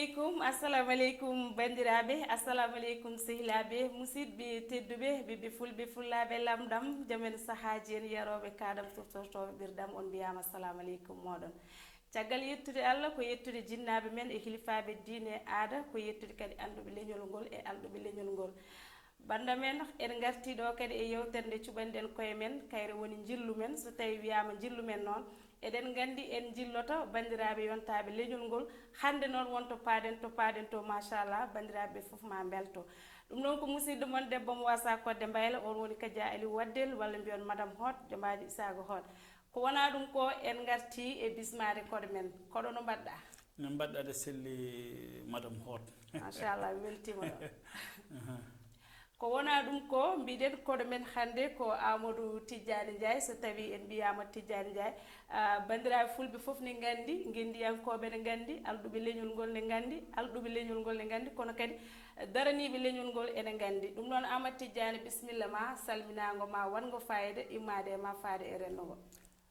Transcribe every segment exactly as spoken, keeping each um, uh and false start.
Aleykum, assalamu aleykum, banndiraaɓe, assalamu aleykum, sehilaaɓe, musidɓe tedduɓe, ɓiɓɓe fulɓe, fullaaɓe lamɗam, joomen sahaaji en, yarooɓe kaadam, softortooɓe ɓirdam, on mbiyaama assalamu aleykum mooɗon. Caggal yettude Allah, ko yettude jinnaaɓe men e hilifaaɓe diine e aada, ko yettude kadi annduɓe leñol ngol e alɗuɓe leñol ngol. Bannda men, en ngartii ɗo kadi e yewtere nde cuɓaniɗen koye men, kayre woni njillu men. So tawii wiyaama njillu men noon, eɗen nganndi en njilloto banndiraaɓe yontaaɓe leñol ngol. Hannde noon won to paaɗen, to paaɗen to, machallah, banndiraaɓe ɓe fof ma mbelto. Ɗum noon ko musidɗo mon debbo mo wasa kodde mbayla, on woni Kadia Aliou Waddel, walla mbiyon Madame Hot, Jomaaji Isaago Hot. Ko wonaa ɗum ko, en ngartii e bismaade koɗo men. Koɗo, no mbaɗɗaa? No mbaɗɗaa de selli, Madame Hot? Machallah, mi weltiima ɗo. Ko wonaa ɗum ko, mbiɗen koɗo men hannde ko Amadou Tidiani Ndiaye. So tawii en mbiyaama Tidiani Ndiaye, ah, banndiraaɓe fulɓe fof ne nganndi, ngenndiyankooɓe ne nganndi, alɗuɓe leñol ngol ne nganndi, alɗuɓe leñol ngol ne nganndi, kono kadi daraniiɓe leñol ngol ene nganndi. Ɗum noon, Amadou Tidiani, bisimilla ma, salminaango ma, waɗngo fayida, immaade e ma, faade e renndo ngo.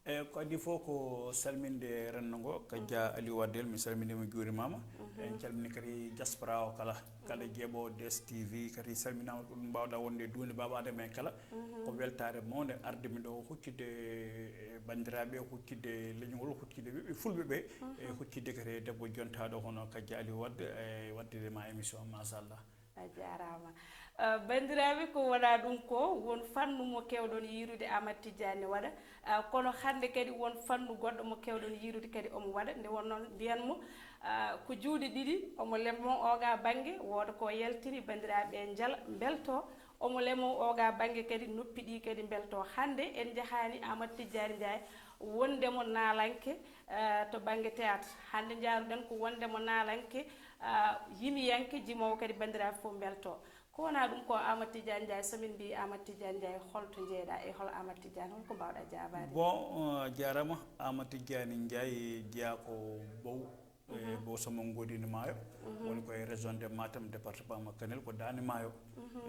Eyi, ko adii fof ko salminde renndo ngo, Kadia Aliou Waddel, mi salminiima, mi juurimaama. En calminii kadi diaspora o kala, kala jeeɓoowo D S T V, kadi salminaama, ɗum mbaawɗaa wonde e duunde Baaba Adama en kala. Ko weltaare mawnde arde mi ɗo, huccitde e banndiraaɓe, huccitde leñol ngol, huccitde ɓiɓɓe fulɓe ɓe, e huccitde kadi e debbo jontaaɗo hono Kadia Aliou Waddel, e waɗde ma émission, machallah. A jaaraama. Ah, banndiraaɓe, ko wonaa ɗum ko, won fannu mo keewɗon yiirude Amadou Tidiani ne waɗa. Ah, kono hannde kadi won fannu goɗɗo mo keewɗon yiirude kadi omo waɗa. Nde won noon mbiyan mo, ah, ko juuɗe ɗiɗi, omo lemo oga bannge, wooda ko yaltini, banndiraaɓe ɓe njala, mbelto. Omo lemo oga bannge kadi, noppi ɗi kadi mbelto. Hannde en njahaani Amadou Tidiani Ndiaye wonde mo naalanke, eh, to bannge théâtre. Hannde njaaruɗen ko wonde mo naalanke, ah, yimiyanke, jimoowo kadi, banndiraaɓe fof mbelto. Ko wonaa ɗum ko, Amadou Tidiani Ndiaye, so min mbii Amadou Tidiani Ndiaye, holto njeeyɗaa e hol Amadou Tidiani, holko mbaawɗaa jaabaade? Bon, eh, jaaraama. Amadou Tidiani Ndiaye jeyaa ko Bow, eh, Bow Samba Ngoodini Maayo, woni ko e région de Matam, département mo Kanel, ko Daande Maayo.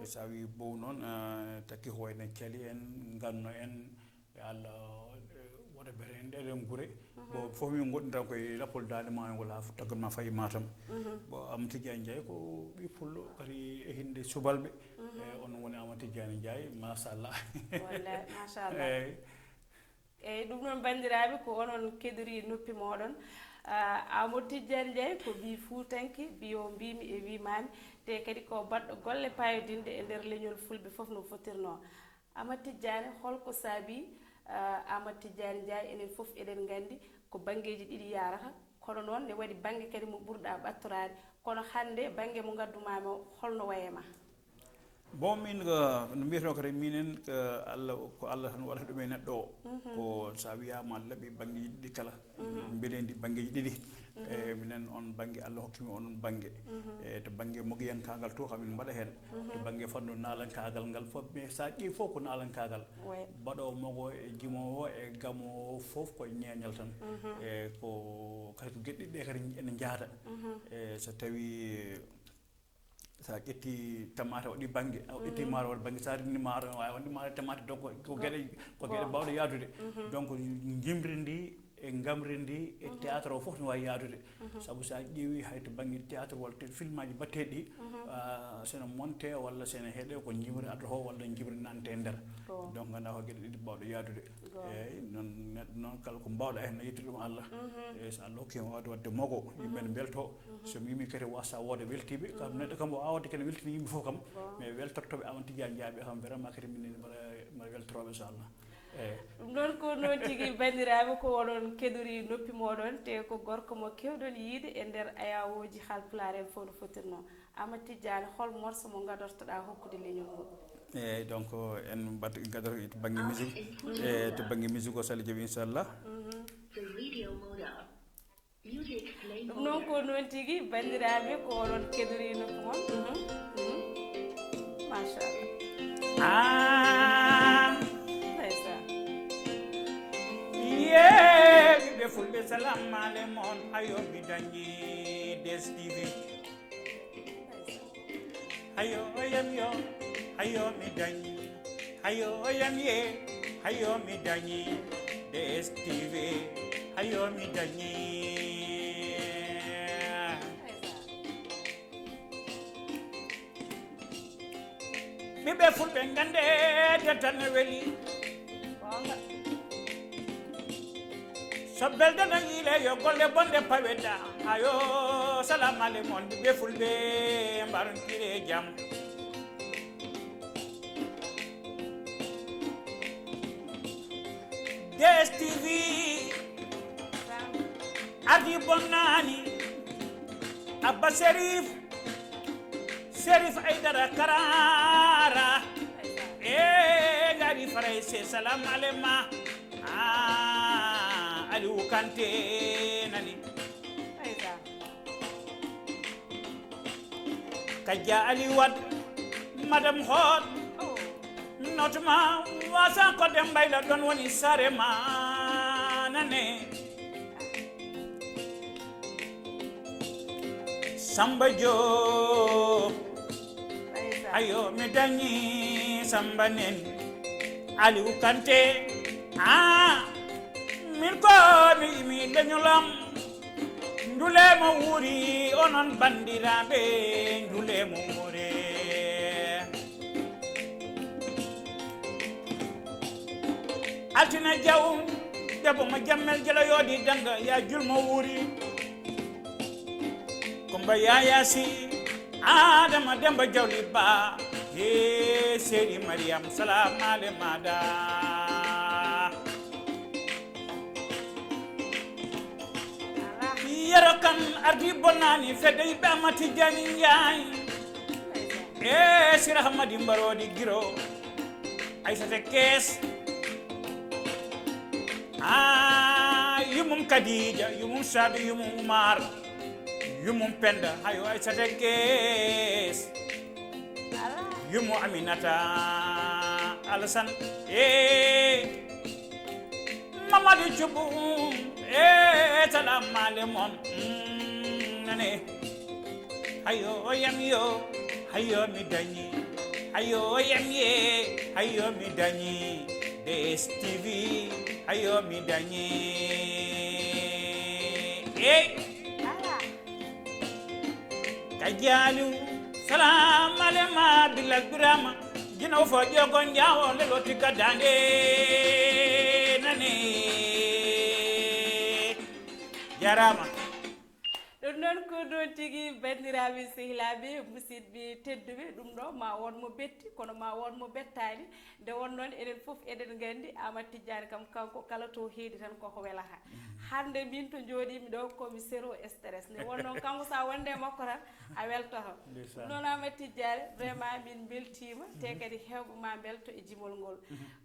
Eh, so a wii Bow noon, eh, takki ko wayno Cali en, Nganno en, e Allah, eh, wota bere en ɗeɗen gure. Bon, fof min ngoɗɗinta koye lappol Daande Maayo ngol haa taggat ma fayi Matam. Bon, Amadou Tidiani Ndiaye ko ɓii pullo kadi e hinde subalɓe. Eh, on woni Amadou Tidiani Ndiaye, machallah. Wallay, machallah. Eyyi. Eyyi, ɗum noon, banndiraaɓe, ko onon keɗori noppi mooɗon. Ah, Amadou Tidiani Ndiaye ko ɓii Fuutanke, mbiyo mbimi e wimami, te kadi ko baɗɗo golle payodinɗe e nder leñol fulɓe fof no fotirno. Amadou Tidiani, holko saabi, ah, Amadou Tidiani Ndiaye? Enen fof eɗen nganndi ko banngeeji ɗiɗi yaarata, kono noon ne waɗi bannge kadi mo ɓurɗa ɓattoraade, kono hannde bannge mo ngaddumami o, holno wayi e ma? Bon, min ko no mbiyetnoo kadi, minen ko Allah, ko Allah tan waɗata ɗum e neɗɗo o. Ko so a wiyaama laaɓi banngeeji ɗiɗi kala, mbelendi banngeeji ɗiɗi. E minen on bannge, Allah hokki mi on bannge. E to bannge mogiyankaagal to, kam min mbaɗa heen. To bannge fannu naalankaagal ngal fof, mais so a ƴeewi fof ko naalankaagal. Baɗoowo mogo e jimoowo e gamoowo fof ko ñeeñal tan. E ko kadi ko geɗe ɗiɗi ɗe kadi ene njaada. E so tawi so a ƴetti tamaate, a waɗi bannge, a ƴetti maaro, waɗi bannge, so a rinni maaro, ne waawi wonde maaro e tamaate, donc ko geɗe, ko geɗe baawɗe yaadude. Donc njimri ndi e ngamri ndi e théâtre o fof ne waawi yaadude. Sabu so a ƴeewi hay to bannge théâtre walla to filmaaji mbatteeɗi ɗi, ah, sene monte walla sene heɗe ko njimri adata o walla njimri nante e nder. Donc nganndaa ko geɗe ɗiɗi baawɗe yaadude. Eyyi, noon neɗɗo noon kala ko mbaawɗa heen, no yettude ɗum Allah. Eyyi, so Allah hokki ma waawde waɗde mogo, yimɓe ne mbelto. So mi yimi kadi wasa wooda weltiiɓe, kam neɗɗo kam o waawde kadi weltini yimɓe fof kam. Mais weltortooɓe Amadou Tidiani Ndiaye ɓe kam vraiment kadi minen mbaɗa, mbaɗa weltorooɓe, inchallah. Eyyi. Ɗum noon ko noon tigi, banndiraaɓe, ko oɗon keɗori noppi mooɗon, te ko gorko mo keewɗon yiide e nder ayawooji Haalpulaar en fof no fotirno. Amadou Tidiani, hol morceau mo gadortoɗaa hokkude leñol ngol? Eyyi, donc en mbaɗ gadoro to bannge musique. Eyyi, to bannge musique o, so Allah jaɓi, inchallah. Ɗum noon ko noon tigi, banndiraaɓe, ko oɗon keɗori noppi mon. Machallah. Ah. Ndeysaan. Yee, ɓiɓɓe fulɓe, salam aleykum. Ayo, mi dañi D S T V. Hayo yam yo, hayo mi dañi. Hayo yam ye, hayo mi dañi. D S T V, hayo mi dañi. Ɓiɓɓe fulɓe ngannde, dental no weli. So belɗo no yiile, yo golle bonɗe paweɗa. Hayo, salaam aleykum on ɓiɓɓe fulɓe, mbarontire jam. D S T V ardi bonnaani. Abba Serif, Serif Aydara Karara. E ngari Farayse, salam alema. Ah, Aliou Kanté nani. Kajja Ali Wad, Madame Hot, notuma wasa ko Dembayla ɗon woni sare ma nane. Samba Jo, ayo mi dañi Samba nen. Aliou Kanté, ah, min ko mi, mi leñolam. Ndule mo wuuri, onon banndiraaɓe, ndule mo wuuri. Altina Jaw, debbo mo Jammel Jalo yooɗi dannga, ya jul mo wuuri. Kumba Yaya Si, Adama Demba Jawli Ba, he Seydi Mariam, salam ale maɗa. Yero kan ardi bonani fedde yiɓɓe Amati Jani Njaay. E Sira Hamadi Mbarodi Giro. Aysata Kees. Ah, yumum Kadija, yumum Sabi, yumum Umar, yumum Penda, hayo Aysata Kees. Yumo Aminata Alasan, eh, Mamadi Cubu, eh, salam aleykum. Mm, nane. Hayo yam yo, hayo mi dañi. Hayo yam ye, hayo mi dañi. D S T V, hayo mi dañi. Eh. Ka jaaliw, salam alema, Bilal Birama, jino fo jogo njawo, lelo tika dande, nane. Jarama. Ɗum noon ko noon tigi, banndiraaɓe, sehilaaɓe, musidɓe tedduɓe, ɗum ɗo ma won mo betti, kono ma won mo bettaani. Nde won noon, enen fof eɗen nganndi Amat Tijjaani kam, kanko kala to heedi tan koko welata. Hannde min to njooɗiimi ɗo, ko mi zéro stress. Nde won noon, kanko so a wonde e makko tan, a weltoto. Ndeysaan. Ɗum noon, Amat Tijjaani, vraiment min mbeltiima, te kadi heewɓe ma mbelto e jimol ngol.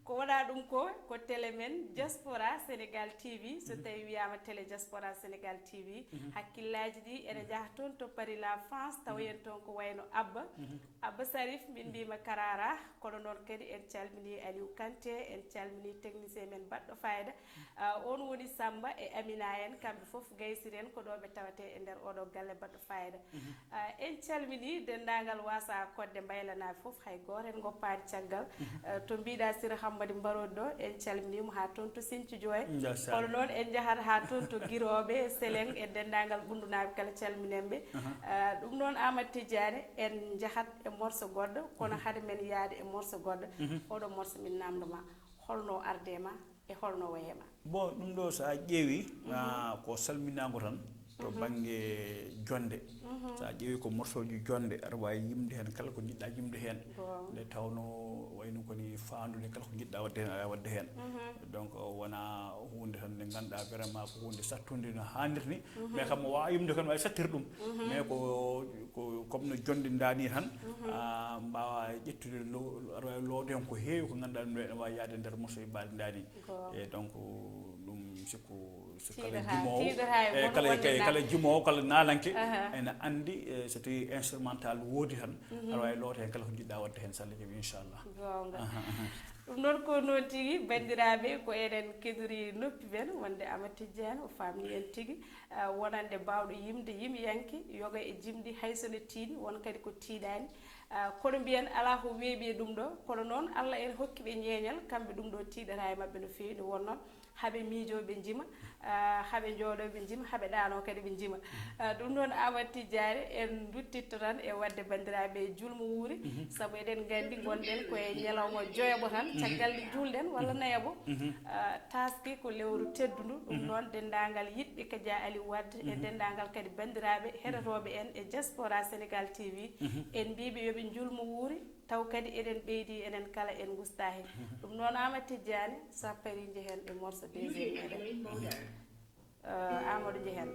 Ko waɗa ɗum ko, ko télé men Diaspora Sénégal T V. So tawi wiyaama télé Diaspora Sénégal T V, hakkillaaji ɗi ene njaha toon to Paris, la France, tawa en toon ko wayno Abba. Abba Sarif, min mbiyma Karara, kono noon kadi en calmini Aliou Kanté, en calmini technicien men baɗɗo fayida. Ah, on woni Samba e Amina en, kamɓe fof gaysiren ko ɗo ɓe tawate e nder oɗo galle baɗɗo fayida. Ah, en calmini denndaangal wasa kodde mbaylanaaɓe fof, hay gooto en ngoppaani caggal. Ah, to mbiɗa Sira Hammadi Mbaroodi ɗo, en calminima haa toon to Sinthiou Dioye. Ndeysaan. Kono noon en njahat haa toon to Girooɓe, Seleng e denndaangal Ɓundunaaɓe kala calminen ɓe. Ah, ɗum noon Amat Tijjaani, en njahat e morso goɗɗo, kono hade men yaade e morso goɗɗo, oɗo morso min namndo ma, holno arde ma e holno waye ma? Bon, ɗum ɗo so a ƴeewi, ah, ko salminaango tan to bannge jonde. So a ƴeewi ko morsoji jonde, aɗa waawi yimde heen kala ko njiɗɗa yimde heen. Goonga. Nde tawno wayno ko ni faandude kala ko njiɗɗa waɗde heen, aɗa waɗde heen. Donc, wona huunde tan nde ngannduɗaa vraiment ko huunde sattunde no haanirta ni. Mais kam mo waawa yimde kon waawi sattirde ɗum. Mais ko, ko comme no jonde nda ni tan, ah, mbaawa ƴettude lo-, aɗa waawi loowde heen ko heewi ko ngannduɗaa ɗum ɗo ene waawi yahde nder morsoji mbaɗi nda ni. Goonga. E donc, ɗum sikku, so kala jimoowo, tiiɗata e, eh, kala, wonde kala jimoowo, kala naalanke, ene anndi, eh, so tawi instrumental woodi tan, aɗa waawi loowde heen kala ko njiɗɗa waɗde heen, so Allah jaɓi, inchallah. Goonga. Aha, aha. Ɗum noon ko noon tigi, banndiraaɓe, ko eɗen keɗori noppi men, wonde Amat Tijjaani o faamni en tigi, ah, wonande baawɗo yimde yimyanke, yoga e jimɗi, hay so ne tiiɗi, won kadi ko tiiɗaani. Ah, kono mbiyen alaa ko weeɓi e ɗum ɗo, kono noon Allah ene hokki ɓe ñeeñal, kamɓe ɗum ɗo tiiɗata e maɓɓe no feewi, nde won noon Haɓe miijoo ɓe njima, ah, haɓe njooɗoo ɓe njima, haɓe ɗaanoo kadi ɓe njima. Ah, ɗum noon, Amadou Tidiane, en nduttitto tan e waɗde banndiraaɓe julmo wuuri, sabu eɗen nganndi ngonɗen ko e ñalawma joyaɓo tan, caggal nde juulɗen walla nayaɓo. Ah, taaske ko lewru teddundu, ɗum noon denndaangal yiɗɓe Kadia Aliou Wade e denndaangal kadi banndiraaɓe heɗotooɓe en e Diaspora Sénégal T V, en mbiiɓe yo ɓe njulmo wuuri, taw kadi eɗen ɓeydi enen kala en ngusta heen. Ɗum noon Amadou Tidiane, so a parii njehen e morceau deuxième meɗen. Euh, Amadou njehen.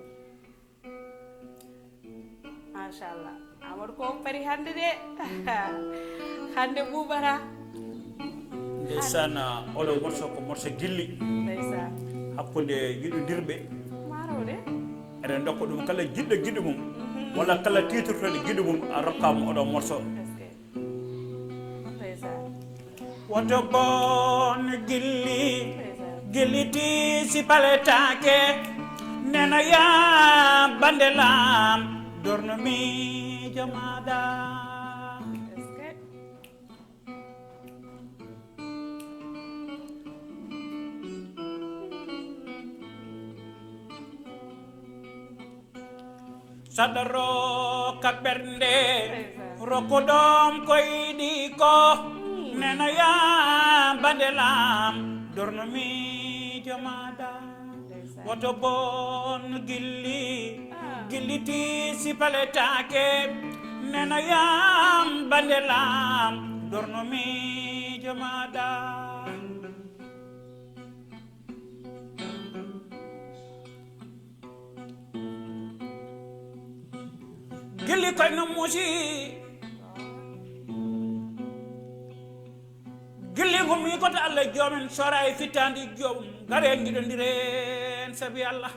Machallah. Amadou ko pari hannde de. Hannde ɓuuɓata. Ndeysaan, oɗo morceau ko morceau gilli. Ndeysaan. Hakkunde yiɗondirɓe. Maaro de. Eɗen ndokka ɗum kala jiɗɗo giɗo mum, walla kala tiitortooɗo giɗo mum, a rokkaama oɗo morceau. Est-ce que? Ndeysaan. Woto bon gilli, ndeysaan, gilli tiisi paletaake, nena ya bande lam, dorno miijo maɗa. Est-ce que? Saɗa rokka ɓernde, rokko ɗoom ko yiɗi ko, nena ya bande lam, dorno miijo maɗa. Woto bon gilli, gilli tiisi paletaake, nena yam bande lam, dorno miijo maɗa. Gilli koy no muusi. Gilli ngu mi ko to Allah joomen sora e fittaandi joom. Ngare ngiɗondiren sabi Allah.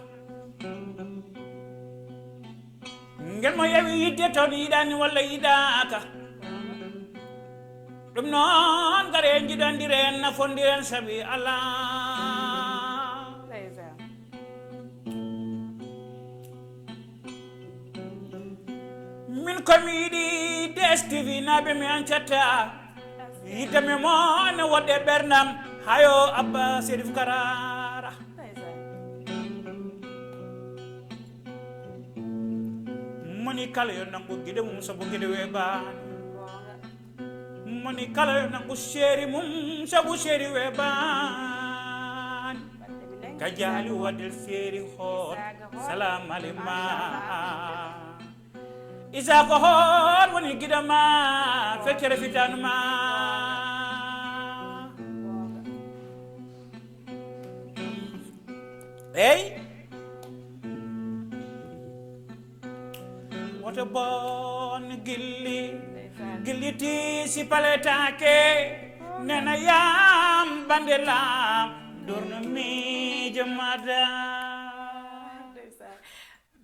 Ngel mo yawi yidde toon yiɗaani walla yiɗaaka. Ɗum noon ngare ngiɗondiren nafondiren sabi Allah. Ndeysaan. Min ko mi yiɗi D S T V naaɓe mi an catta. Yiɗde mi mo ne woɗɗe ɓernam hayo Abba Serif Karara. Moni kala yo nangu gide mum sabu gide weɓani. Moni kala yo nangu seeri mum sabu seeri weɓani. Ka jaali waɗel seeri hoot. Salam aleyma. Isa ko hoot woni giɗo ma feccere fitanu ma. Eyi. Woto bon gilli. Gilli tiisi paletaake. Nena yam bande lam. Durno miijo mada. Ndeysaan.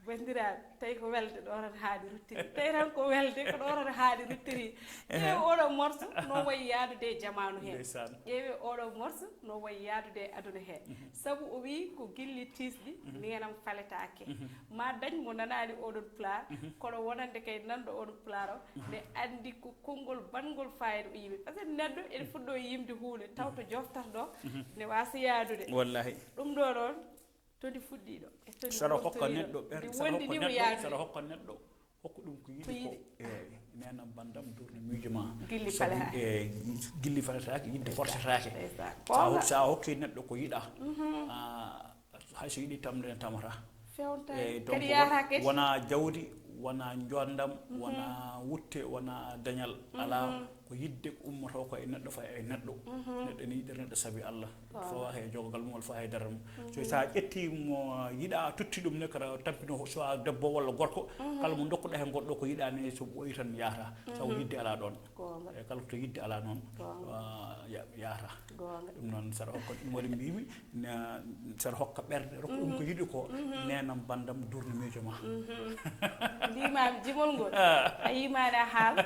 Banndiraaɓe, tawi ko welde ɗo tan haaɗi ruttiri. Tawi tan ko welde ko ɗo tan haaɗi ruttiri. Ƴeewe oɗo morso no wayi yaadude e jamaanu heen. Ndeysaan. Ƴeewe oɗo morso no wayi yaadude e aduna heen. Sabu o wii ko gilli tiisɗi nenam faletaake. Ma dañ mo nanaani oɗon pulaar, kono wonande kay nanɗo oɗon pulaar o, ne anndi ko konngol banngol fayida o yimi. Parce que neɗɗo ene fuɗɗo yimde huunde, taw to joftata ɗo, ne waasa yaadude. Wallahi. Ɗum ɗo noon, to ndi fuɗɗiiɗo e to ndi saɗa hokka wontoriiɗo, neɗɗo ɓer ndi saɗa hokka wondinii mo neɗɗo yaadude. Saɗa hokka neɗɗo hokka ɗum ko yiɗi ko yiɗi. Eeyi, nenam bandam durno miijo ma. Gilli sabu falehaaki. Eeyi, gilli faletaake yidde forcetaake. Ndeysaan. Sa ho- sa hokki neɗɗo ko yiɗa, ah, hay so yiɗi tamde ne tamata. Fewtaani. Eeyi, donc kadi yaata kadi wona jawdi, wona njoondam, wona wutte, wona dañal. Alaa. Ko yidde ko ummoto ko e neɗɗo fayi e neɗɗo. Neɗɗo ene yiɗira neɗɗo sabi Allah. Fawa he jogogal mum walla fawa he darnde mum. So sa ƴetti mo yiɗa totti ɗum ne kara tampino soit debbo walla gorko. Kala mo dokkuɗa he goɗɗo ko yiɗani so ɓooyi tan yahata. Sabu yidde ala ɗon. Goonga. E kala to yidde ala noon. Goonga. Ah, ya- yahata. Goonga. Ɗum noon saɗa hokka ɗum waɗi mbimi na- saɗa hokka ɓerde rokko ɗum ko yiɗi ko. Nenam bandam durno miijo ma. Mbimami jimol ngol. A yimani a haal.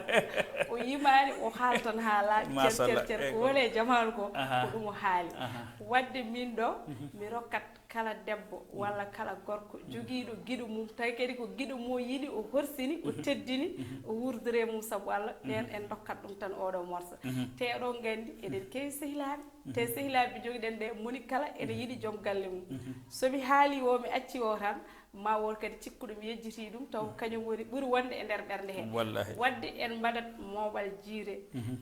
O yimani o haal tan ha laaɓi. Cer cer cer ko woni e jamaanu ko. Ko ɗum o haali. Wadde min ɗo mi rokkat Kala debbo walla kala gorko jogiiɗo giɗo mum, tawi kadi ko giɗo mo yiɗi, o horsini, o teddini, o wurdere mum sabu Allah, ɓen en ndokkat ɗum tan oɗo morso. Te oɗon nganndi, eɗen keewi sehilaaɓe. Te sehilaaɓe jogiɗen ɓe, moni kala ene yiɗi joom galle mum. So mi haali o, mi acci o tan, ma won kadi cikkuɗo mi yejjiti ɗum, taw kañum woni ɓuri wonde e nder ɓernde he. Wallahi. Wadde en mbaɗat mooɓal jiire,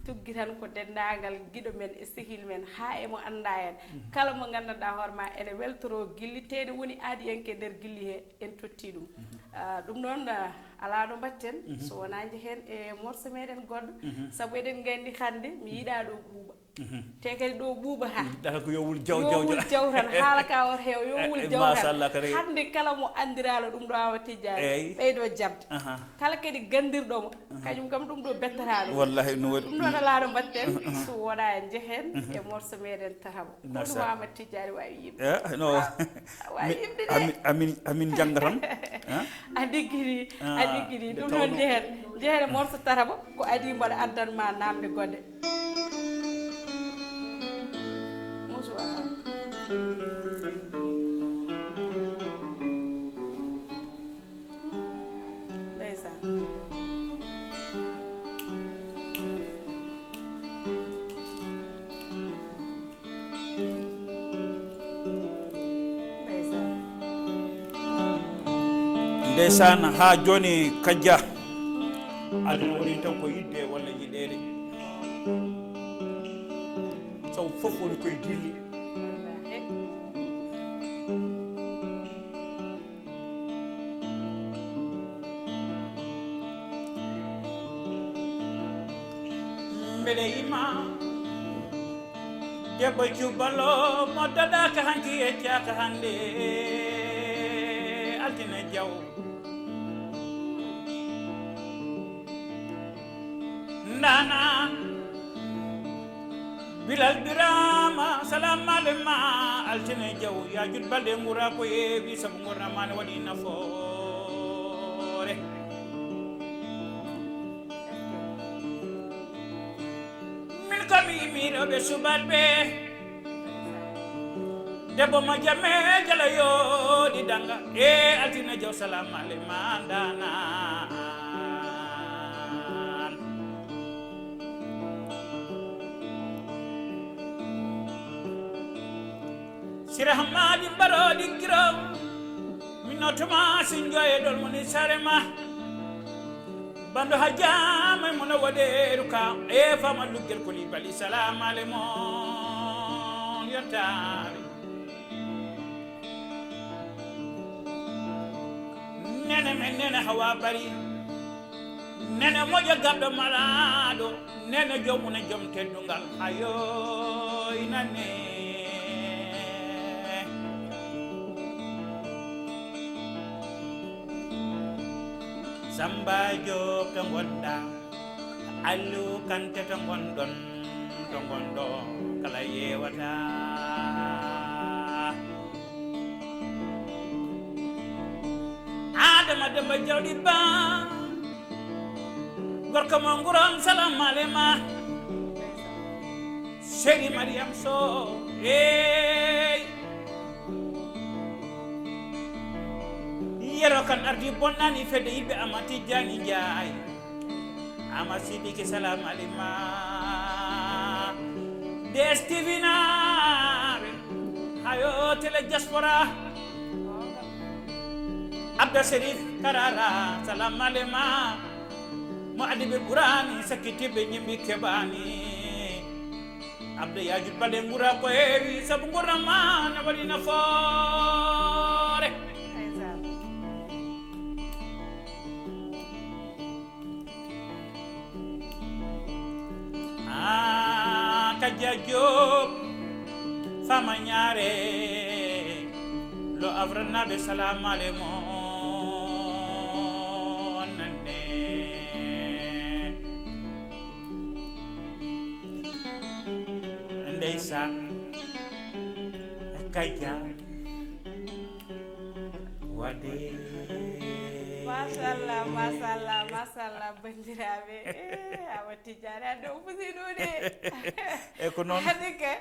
tuggi tan ko denndaangal giɗo men e sehil men, haa e mo annda en. Kala mo nganndanɗaa hoore ma ene weltoroo gilli, te ene woni aadiyanke nder gilli he, en totti ɗum. Ah, ɗum noon, ah, alaa ɗo mbaɗten, so wonaa njehen e morso meɗen goɗɗo, sabu eɗen nganndi hannde mi yiɗaa ɗo ɓuuɓa. Te kadi ɗo ɓuuɓa ha. Dara ko yo wul jaw, jaw, jaw. Yo wul jaw tan, haala ka wata heew, yo wul jaw tan. Machallah, kadi. Hannde kala mo anndiraano ɗum ɗo Awa Tijjaani, ɓeydo jaɓde. Aha. Kala kadi ganndirɗo mo, kañum kam ɗum ɗo bettataano. Wallahi, no waɗi. Ɗum ɗo alaa ɗo mbaɗten, so wonaa en njehen e morso meɗen tataɓo. Ko ɗum Awa Tijjaani waawi yimɓe. Eh, no. Waawi yimɓe de. Amin, amin, amin njannga tan. A diggini, a diggini. Ɗum noon njehen, njehen e morso tataɓo, ko adii mbaɗa addan ma naamnde goɗɗe. Musu waɗa. Ndeysaan. Ndeysaan. Ndeysaan, haa jooni Kajja. Aduna woni tan ko yiɗde walla yiɗeede. Sabu fof woni koye dilli. Mbeɗe yima debbo cuballo mo daɗaka hanki e caka hannde altine jaw. Ndanan Bilal Birama, salam alema, altine jaw, ya jut balde ngura ko yewi, sabu ngorna mane waɗi nafoore. Min kam yimiroɓe subalɓe, debbo mo jame jala yooɗi danga, e altine jaw, salam alema, ndanan. Sira Hamadi Baro ɗiggiro, min no tuma sinjo e ɗol moni sarema. Bando hajama e mono waɗeru ka, e fama luggel koli bali, salam ale mon yontare. Nene men nene hawa bari. Nene moƴo gaɗɗo malaɗo. Nene jomuna joom teddungal. Ayo inane. Samba Joop to ngonɗa. Allu Kante to ngonɗon, to ngonɗo kala yewata. Adama Demba Jawɗi Ba, gorko mo nguron, salam alema. Seri Mariam Sow, ey. Yero kan ardi bonnani fedde yimɓe Ama Tijjani Njaay. Ama Sidiki, salam alima. D S T V naaɓe, hayo télé diaspora. Abda Serif Karara, salam alima. Mo adi ɓe ɓurani, sakkitiɓe ñimɓi keɓani. Abda Yajud Bale ngura ko heewi, sabu ngurnam ma ne waɗi nafoore. Ndeysaan. Ah, Kaja Diop, Fama Ñaare, lo Afranaɓe, salam ale mon nande. Ndeysaan, Kaja. Waɗi. Machallah, machallah, Machallah, banndiraaɓe. Eh, Awa Tidiane, hannde o fusi ɗo de. E ko noon. Hannde ke,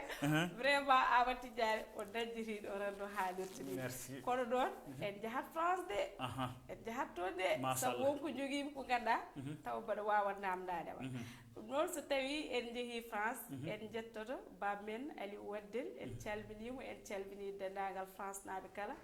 vraiment, Awa Tidiane, o dañjitiiɗo tan no haanirta ni. Merci. Kono noon, en njahat France de. Aha. En njahat toon de. Machallah. Sabu won ko njogiimi ko ngannduɗaa, tawa mbaɗa waawa naamndaade ma. Ɗum noon, so tawii en njehii France, en njettoto Baab men Aliou Waddel, en calminii mo, en calminii denndaangal France naaɓe kala.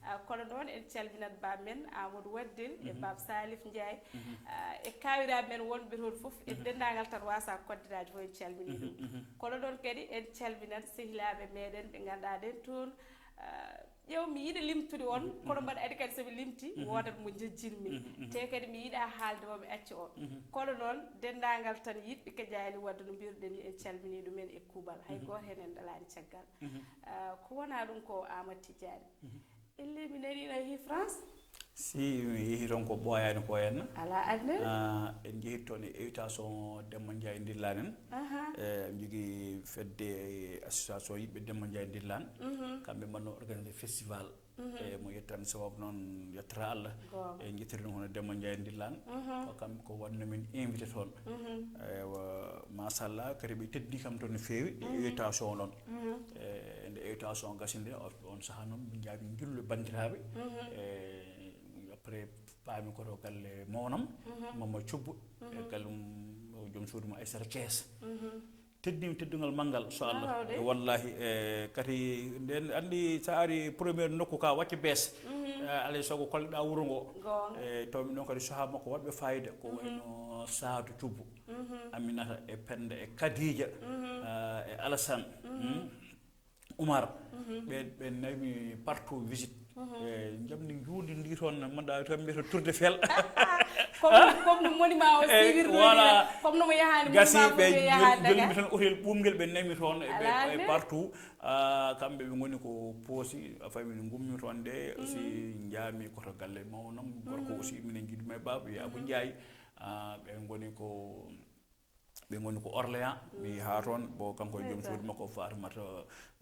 Ah, kono noon en calminat Baab men Amadou Waddel e Baab Salif Ndiaye. Ah, e kaawiraaɓe men wonɓe toon fof, e denndaangal tan waasa koddiraaji fof en calminii ɗum. Kono noon kadi en calminat sehilaaɓe meɗen ɓe ngannduɗaa ɗen toon, ah, ƴeew, mi yiɗa limtude on, kono mbaɗa andi kadi so mi limti, woodat mo njejjinmi. Te kadi mi yiɗa haalde mo, mi acca on. Kono noon, denndaangal tan yiɗɓe Kadiali Wadda no mbiruɗen ni, en calminii ɗumen e kuuɓal. Hay gooto heen en ɗalaani caggal. Ah, ko wonaa ɗum ko Amadou Tidiane. Ellee mi nanii no yehi France? Si, mi yehi toon ko ɓooyaani ko henna. Alaa adna. Ah, en njehii toon e invitation Demba Ndiaye Ndillaan en. Aha. Eh, en njogii fedde association yiɗɓe Demba Ndiaye Ndillaan. Kamɓe mbanno organiser festival. E mo yettani sababu noon yettata Allah. Goonga. E njettirii ɗum hono Demba Ndiaye Ndillaan. Ko kam ko waɗno min invité toon. Eywa, machallah, kadi ɓe teddini kam toon no feewi, e invitation o noon. E nde invitation o gasi nde, o-, on sahaa noon min njaabi njillu banndiraaɓe. E après paami ko to galle mawnam, Mama Cubbu, e galle mum, joom suudu mum Aissata Thiès. Teddinii teddungal manngal, so Allah. Wallahi, e kadi nden anndi so a ari première nokku ka wacce bees. E alay sago kolleɗaa wuro ngo. Goonga. E tawmi ɗon kadi sahaa makko waɗɓe fayida ko wayno Saadu Cubbu, Aminata e Penda e Kadija, ah, e Alassane. Umar, ɓe, ɓe nawi mi partout visite. E njamndi njuundi ndi toon, mbaɗa toon mbiyata Tour de Fel. Comme, comme no monument o siiwirnoo ni, voilà. Comme no mo yahaani gasi monument ɓe fof ɓe yaha jol-, jolmi tan hôtel ɓuumngel, ɓe nawi mi toon e ɓe, e partout. Ah, kamɓe ɓe ngoni ko poosi, a faami, ngummi toon de, aussi njaami ko to galle mawnam, gorko aussi minen njiɗmi e baaba, Yaabu Njaay. Ah, ɓe ngoni ko Ɓe ngoni ko Orléans, mi yaha toon, bon, kanko e joom suudu makko Fatimata,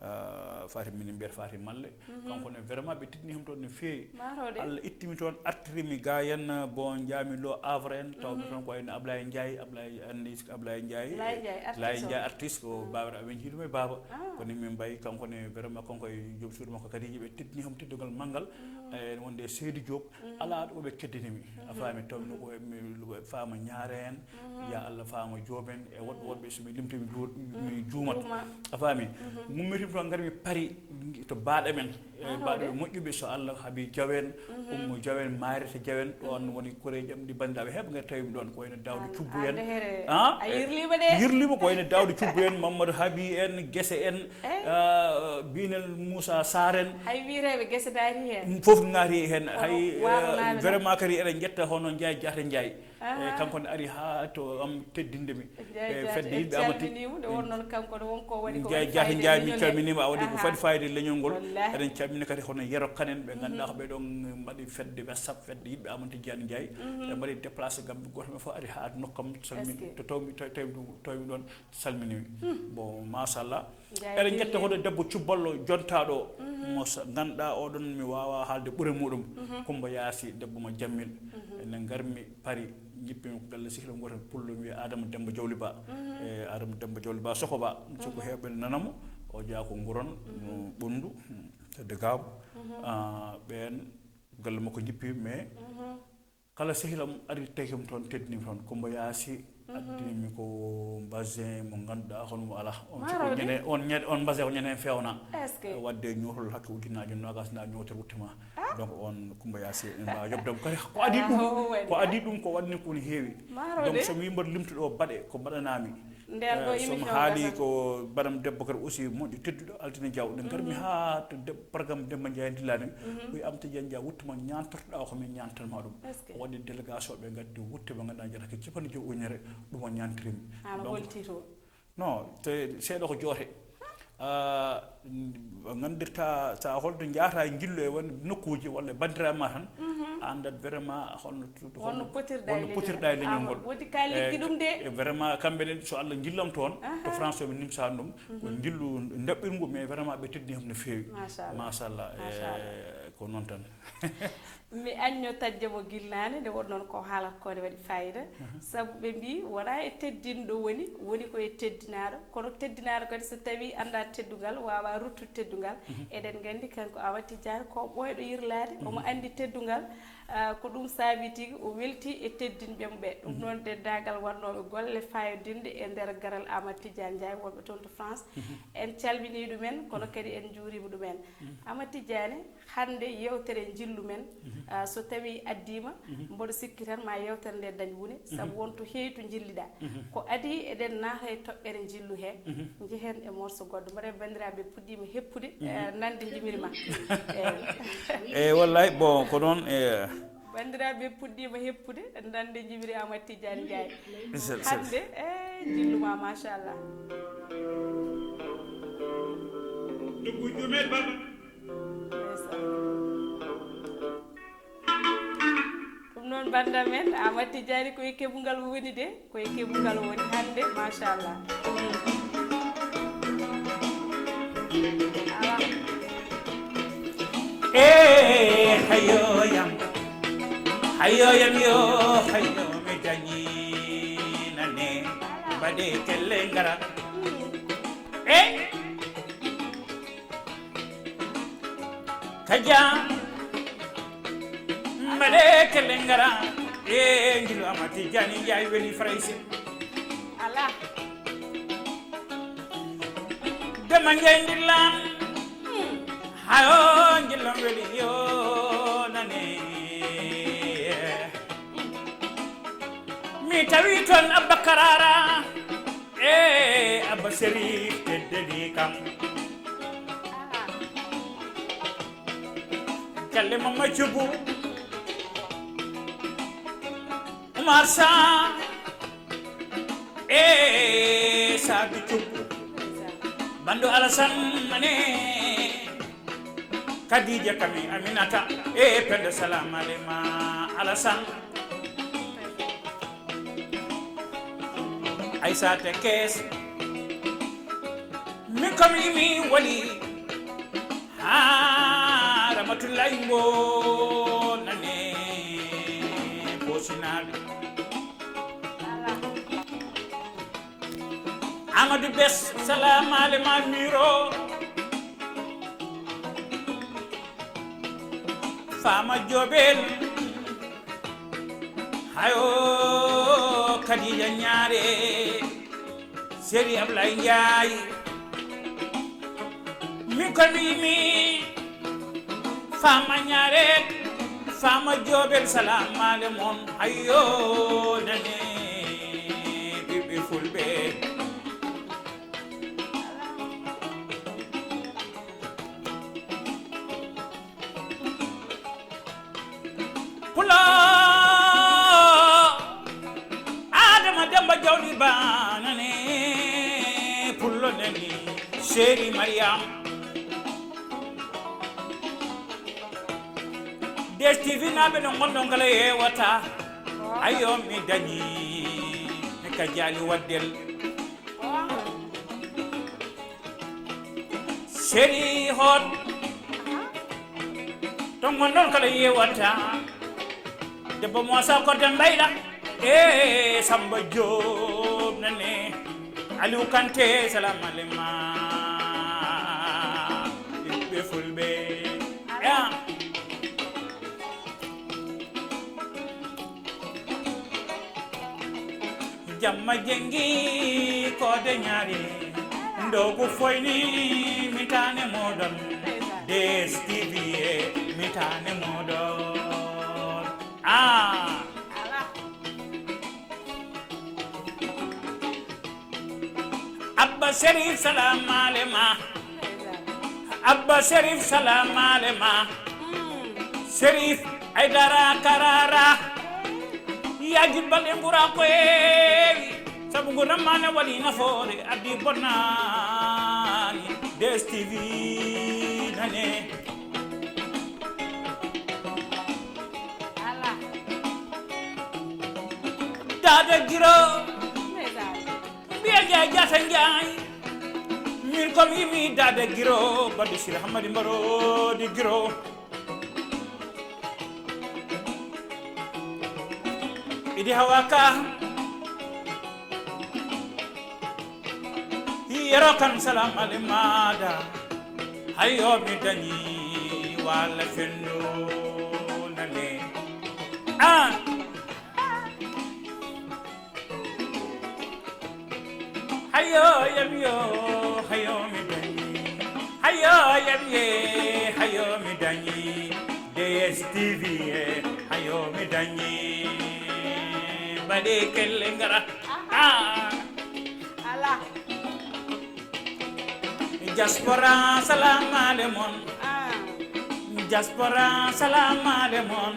ah, Fatim, minen mbiyata Fatim Malle. Kanko ne, vraiment, ɓe teddini kam toon no feewi. Allah ittimi toon, artiri mi ga en, bon, njaami lo Havre en, tawmi toon ko wayno Ablaye Ndiaye, Ablaye anndi Ablaye Ndiaye. Laye Ndiaye, artiste o. Laye Ndiaye, artiste, ko baawɗo amen jiidumo e baaba. Kono min mbayi, kanko ne, vraiment, kanko e joom suudu makko Kadija, ɓe teddini kam teddungal manngal. E wonde Seydi Diop, alaa ɗo ɓe keddini mi. A faami, tawmi no ko mi faama Ñaare en, ya Allah faama Joob en, e woɗɓe woɗɓe, so mi limti mi juur-, mi juumat. Juuma. A faami? Ngummitii mi toon, ngarmi Paris to baaɗe men. E baaɗe moƴƴuɓe, so Allah haaɓi, Jaw en, Ummu Jaw en, Maarita Jaw en, ɗoon woni koreeji am ɗi banndiraaɓe heewɓe ngari tawi mi ɗoon, ko wayno Daawda Cubbu en. Ah, a yirliima de. Yirliima ko wayno Daawda Cubbu en, Mamadou Haabi en, Gese en, ah, Biinel Moussa Sarr en. Hay wiyeteeɓe Gese naati heen. Fof naati heen. Hay, eh, vraiment kadi eɗen njetta hono Njaay Jaata Njaay. E kanko ne ari haa to am teddinde mi. E fedde yiɗɓe Amati. Calminiima, nde won noon kanko ne won ko waɗi ko Njaay Jaata Njaay, min calminiima, a waɗi ko fadi fayida e leñol ngol. Eɗen calmina kadi hono Yero Kan en, ɓe ngannduɗaa ko ɓe ɗon mbaɗi fedde WhatsApp, fedde yiɗɓe Amati Jaata Njaay. Ɓe mbaɗi déplacé Gambie, gooto men fof ari haa nokkam, salmin, to tawmi, to tawmi ɗum, tawmi ɗoon, salminiimi. Bon, machallah. Eɗen njetta hono debbo cubballo jontaaɗo o, mo sa-, ngannduɗaa oɗon mi waawaa haalde ɓure muɗum. Kumba Yaasi, debbo mo Jammil. Ene ngarmi Paris, njippimi ko galle sehil gooto pullo wiyee Adama Demba Jawli Ba. E Adama Demba Jawli Ba, Soko Ba, soko heewɓe nana mo. O jeyaa ko Nguron, Ɓunndu, Degaabu. Ah, ɓeen galle makko njippi, mais kala sehil am ari tawi kam toon, teddini mi toon. Kumba Yaasi addini mi ko mbasin mo ngannduɗaa hono mo alaa. On siko ñande, on ñande, on mbasin ko ñande feewna. Est-ce que? Waɗde ñootol hakke ujunnaaje noogaas na ñootere wutte ma. Donc on Kumba Yaasi en mbaawa yoɓde mo. Kadi ko adii ɗum, ko adii ɗum ko waɗni ko ne heewi. Donc so mi yimɓe limtuɗo baɗe ko mbaɗanaa mi. Nder ɗo émission haali ko banam debbo kadi aussi moƴƴo tedduɗo Altine Diaw. Nde ngarmi haa to deb-, programme Demba Ndiaye Ndillani. Wi am to Ndiaye Ndiaye wuttuma ñaantortoɗaa ko min ñaantanma ɗum. Est-ce que? O waɗi délégation ɓe ngaddi wutte ɓe ngannduɗaa njata ko capanɗe jowi ujunere ɗum o ñaantirimi. An holti to? Non, te seeɗa ko joote. Ah, n-, nganndirta sa holto njaata e njillu e won nokkuuji walla banndiraaɓe ma tan, a anndat vraiment holno tu-, holno potirɗa e leñol ngol. Wodi ka liggi ɗum de. E vraiment kamɓe ne so Allah njillam toon, to France o mi nimsaani ɗum. Ko njillu ndaɓɓirngu, mais vraiment ɓe teddini kam no feewi. Machallah. Machallah. E ko noon tan. Mi añño taƴde mo gila naane, nde won noon ko haalata ko ne waɗi fayida. Sabu ɓe mbii, wonaa e teddinɗo woni, woni ko e teddinaaɗo. Kono teddinaaɗo kadi, so tawii anndaa teddungal, waawaa ruttude teddungal. Eɗen nganndi kanko Awa Tijjaani ko ɓooyɗo yirlaade, omo anndi teddungal. Ah, ko ɗum saabii tigi o weltii e teddinɓe mo ɓe. Ɗum noon, denndaangal waɗnooɓe golle faayodinɗe e nder garal Awa Tijjaani Njaay wonɓe toon to France, en calminii ɗumen, kono kadi en njuuriima ɗumen. Awa Tijjaani, hannde yeewtere njillu men, ah, so tawii addiima, mboɗo sikki tan ma yeewtere nde dañ wune, sabu won to heewi to njilliɗaa. Ko adii eɗen naata e toɓɓere njillu he, njehen e morso goɗɗo. Mboɗo e banndiraaɓe puɗɗiima heppude, eh, nande njimiri ma. Eey. Eey, wallay, bon, ko noon, eh. Banndiraaɓe puɗɗiima heppude, nande njimiri Awa Tijjaani Njaay. Sel, sel. Hannde, eh, njillu ma, machallah. Ndeysaan. Ɗum noon, bannda men, Awa Tijjaani ko e keɓungal woni de, ko e keɓungal woni hannde, machallah. Awa. Eh, hayo yam, hayo yam yo, hayo mi dañi nane, mbaɗe kelle ngara. Eh, Kaja, mbaɗe kelle ngara, e njillu Awa Tijjaani Njaay weli Farayse. Alaa. Dema Njaay ndillan, hayo njillam weli yo nane. Mi tawi toon Abba Karara. Eh, Abba Serif teddedi kam. Galle Mamma Cubu. Umar Sa. Eh, Sabi Cubu. Bandu Alasan Mane. Kadija Kami Aminata. Eh, Penda Salam Alema Alasan. Aysata Kees, min kam imi wali. Ha Ramatullahi Mbo nane Kosinaaɓe. Amadou Bes, salam ale ma miro. Fama Jobel. Hayo Khadija Ñaare, Seri Ablaye Njaay. Min ko mbimi, Fama Ñaare, Fama Jobel, salam ale mon. Hayo nane, ɓiɓɓe fulɓe. Pulo Adama Demba Jawdi Banane, Pulo nani, Seri Mariam. D S T V naaɓe no ngonɗon kala yewata. Ayo mi dañi ka jaali waddel. Seri hot. Ton ngonɗon kala yewata. Debbo Moosa Kodde Mbayɗa. E Samba Joob nane. Aliou Kanté, salam alema. Ɓiɓɓe fulɓe. Ya. Jamma jengi ko de ñaari. Ndogu foyni mitane modon. D S T V e mitane modon. Ah. Abba Serif, salam alema. Abba Serif, salam alema. Serif Aydara Karara. Yaaji balɗe ngura ko heewi. Sabu nguram ma ne waɗi nafoore, addi bonnaani. D S T V nane. Dada Giro. Mbiya Njaay Jaata Njaay. Min ko mi yimi Dada Giro, Badou Sir Hamadi Mbarodi Giro. Idi hawa ka. Yero kan salam alimada. Hayo mi dañi wala fendu nane. Ah. Hayo yam yo, hayo mi dañi. Hayo yam ye, hayo mi dañi. D S T V e, hayo mi dañi. Baɗe kelle ngara. Ah. Ala. Diaspora salam alemon. Ah. Diaspora salam alemon.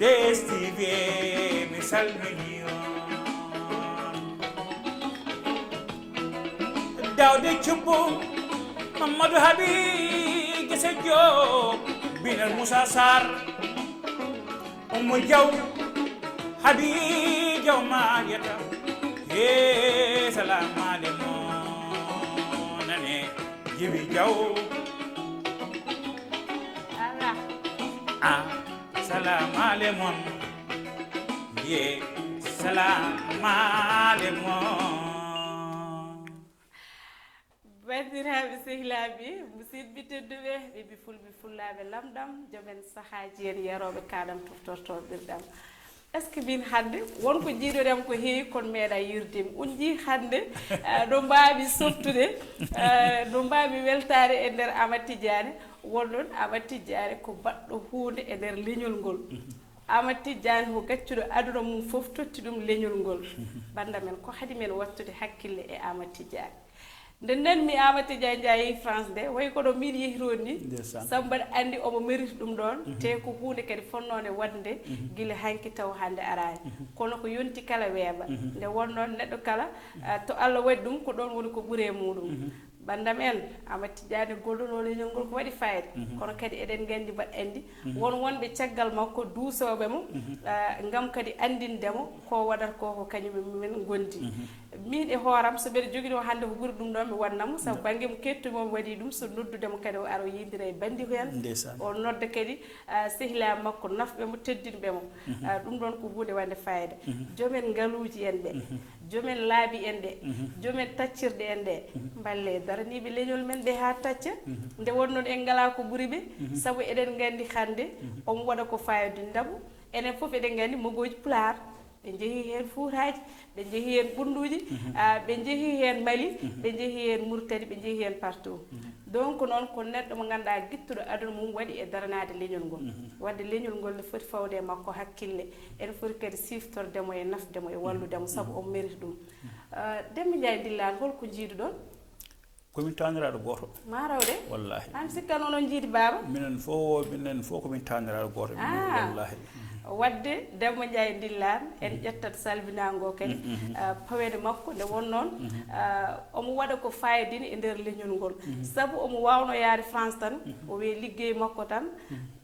D S T V mi salmini on. Dawde Cubbo, Mamadou Habi, Gise Diop, Binal Moussa Sarr, Oumou Diaw, Habi Diaw Mariata. He salam alemon nane, Jibi Diaw. Ala. Ah, salam alemon. Ye, salam alemon. Bandiraɓe sehilaaɓe, musidɓe tedduɓe, ɓiɓɓe fulɓe fullaaɓe lamɗam, jomen sahaaji en yarooɓe kaɗam tuftortoo ɓirɗam. Est-ce que min hannde won ko jiidoɗam ko heewi kono meeɗa yirdem? On jii hannde, ah, no mbaawi softude, ah, no mbaawi weltaade e nder Amad Tidiane. Won ɗon Amad Tidiane ko baɗɗo huunde e nder leñol ngol. Amad Tidiane ko gaccuɗo aduna mum fof totti ɗum leñol ngol. Bannda men, ko haɗi men wattude hakkille e Amad Tidiane? Nde nanmi Amad Tidiane Ndiaye yehi France nde, wayi kono min yehiroo ni. Ndeysaan. Sabu mbaɗa anndi omo mérite ɗum ɗoon, te ko huunde kadi fonnoonde waɗde gila hanki taw hannde araani. Kono ko yonti kala weeɓa. Nde wonnoon neɗɗo kala, ah, to Allah waɗi ɗum, ko ɗoon woni ko ɓuri e muɗum. Bannda men, Amad Tidiane gollunoo leñol ngol ko waɗi fayda. Kono kadi eɗen nganndi mbaɗa anndi, won wonɓe caggal makko duusooɓe mo, ah, ngam kadi anndinde mo ko waɗata ko, ko kañum e mumen ngondi. Min e hooram, so mbeɗa joginoo hannde ko ɓuri ɗum ɗo, mi waɗna mo, sabu bannge mo kettumi o, mi waɗi ɗum, so noddude mo kadi o ara o yiyndira e banndiiko en. Ndeysaan. O nodda kadi, ah, sehilaaɓe makko, nafɓe mo, teddinɓe mo. Ah, ɗum ɗoon ko huunde waɗde fayda. Jomen ngaluuji en ɓe, jomen laabi en ɓe, jomen taccirɗe en ɗe, mballe daraniiɓe leñol men ɓe haa tacca. Nde wonnoon en ngalaa ko ɓuri ɓe, sabu eɗen nganndi hannde omo waɗa ko fayda ndabu. Enen fof eɗen nganndi mogooji Pulaar. Ɓe njehi heen Fuutaaji, ɓe njehi heen Ɓunnduuji, ah, ɓe njehi heen Mali, ɓe njehi heen Mauritanie, ɓe njehi heen partout. Donc noon ko neɗɗo mo ngannduɗaa gittuɗo aduna mum waɗi e daranaade leñol ngol. Waɗde leñol ngol ne foti fawde e makko hakkille. Ene foti kadi siftorde mo e nafde mo e wallude mo, sabu omo mérite ɗum. Ah, Demba Ndiaye Dillane, hol ko njiiduɗon? Ko min taaniraaɗo gooto. Maa raw de. Wallaahi. Aan sikkan onon njiidi baaba? Minen fof, minen fof ko min taaniraaɗo gooto. Ah. Wallaahi. Waɗde Demba Ndiaye Dillane, en ƴettat salminaango kadi, ah, paweede makko nde won noon, ah, omo waɗa ko fayodini e nder leñol ngol. Sabu omo waawno yaade France tan, o wiye liggey makko tan,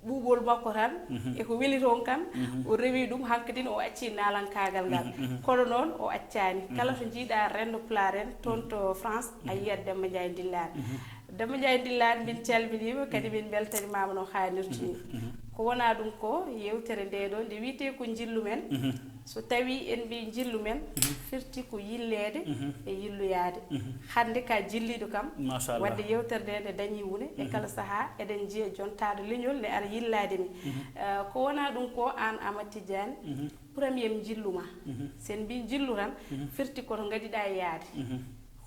ɓuuɓol makko tan, e ko weli toon kan, o rewi ɗum, hankkadin o acci naalankaagal ngal. Kono noon o accaani. Kala to njiiɗa renndo Pulaar en toon to France, a yiyat Demba Ndiaye Dillane. Demba Ndiaye Dillane, min calminiima, kadi min mbeltanimaama no haanirta ni. Ko wonaa ɗum ko, yeewtere nde ɗo, nde wiyetee ko njillu men. So tawii en mbii njillu men, firti ko yilleede e yilloyaade. Hannde ka jilliiɗo kam, machallah, waɗde yeewtere nde nde dañii wune, e kala sahaa eɗen njiya jontaaɗo leñol ne ara yillaade mi. Eh, ko wonaa ɗum ko, aan Amad Tidiane, premier njillu ma. So en mbii njillu tan, firti ko to ngadiɗaa yaade.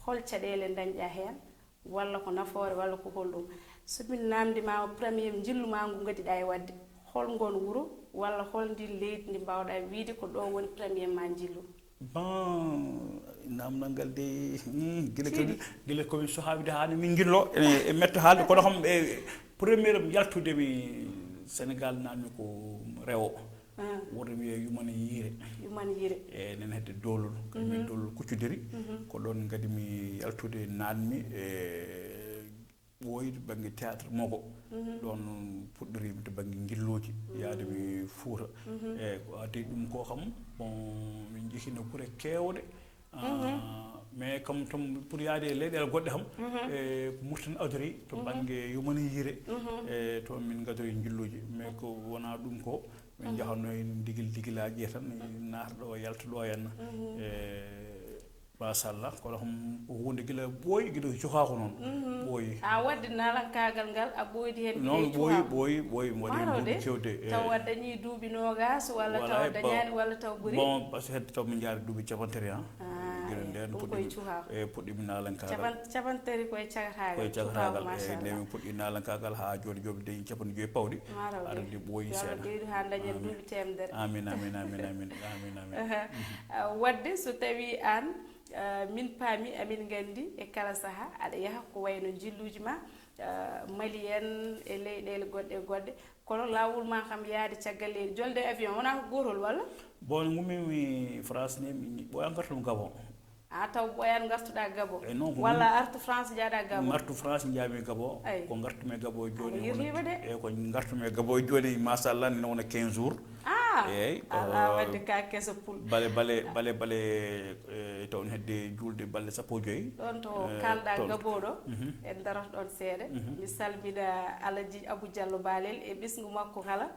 Hol caɗeele ndañɗaa heen? Walla ko nafoore, walla ko holɗum? So min naamndimaama premier njillu ma ngu ngadiɗaa e waɗde, hol ngoon wuro, walla hol ndiin leydi ndi mbaawɗaa wiyde ko ɗo woni premier ma njillu? Bon, naamnal ngal de, hmm, gila ko, gila ko min sohaaɓe de haa min ngillo, e, e metto haalde, kono kam, e, premier am yaltude mi Sénégal naamni ko rewo. Ah. Woto wiye yumana yiire. Yumana yiire. E, nen hedde Doolol, kañum e Doolol Kuccuderi. Ko ɗoon ngadi mi yaltude naamni, e, ɓooyde bannge théâtre Mogo. Ɗoon puɗɗoriimi to bannge ngillooji, yaade mi Fuuta. E, ko addi ɗum ko kam, bon, min njehino kure keewɗe. Ah, mais comme tam pour yaade e leyɗeele goɗɗe kam, e, ko Mauritanie adori to bannge yumana yiire. E, toon min ngadori njilluuji, mais ko wonaa ɗum ko, Min njahanno en digil digilaaji tan, naata ɗo, yalta ɗo henna. E, machallah, kono kam ko huunde gila ɓooyi, gila cukaako noon. Ɓooyi. A waɗde naalankaagal ngal, a ɓooydi heen. Noon ɓooyi, ɓooyi, ɓooyi, mi waɗi heen duuɓi kewde, e. Taw a dañii duuɓi noogaas, walla taw a dañaani, walla taw ɓuri? Bon, parce que hedde taw min njaari duuɓi cappanɗe tati, han. Ah, gila ndeen ɗum koye cukaako. E, puɗɗiimi naalankaagal. Capan-, cappanɗe tati koye cakataagal. Koye cakataagal, e, nde min puɗɗi naalankaagal haa jooni, jooni dañi cappanɗe joyi pawɗi. Aɗa anndi ɓooyi seeɗa. Haa dañen duuɓi teemedere. Amin, amin, amin, amin, amin, amin. Aha. Ah, waɗde so tawii aan, ah, min paami, amin nganndi e kala sahaa aɗa yaha ko wayno njilluuji ma, ah, Mali en e leyɗeele goɗɗe e goɗɗe, kono laawol ma kam yahde caggal leydi, jolde avion wonaa ko gootol walla? Bon, ngummiimi France ni, mi ɓooya ngartam Gabon. A taw ɓooyaani ngartuɗaa Gabon? Eyi, noon ko walla artu France njahɗaa Gabon? Ngartu France njaami Gabon. Eyi. Ko ngartumi Gabon jooni. Aɗa yirliima de. Eyi, ko ngartumi Gabon jooni, machallah, ne wona quinze jours. Ah, eyi, ala, waɗde ka keso pul. Bale, bale, bale, bale, e, toon hedde juulde balɗe sappo e joyi. Ɗoon to, e, kaalɗaa toon. Gabon ɗo, en darata ɗoon seeɗa. Mi salmina Alaji Abou Diallo Balel e ɓesngu makko kala.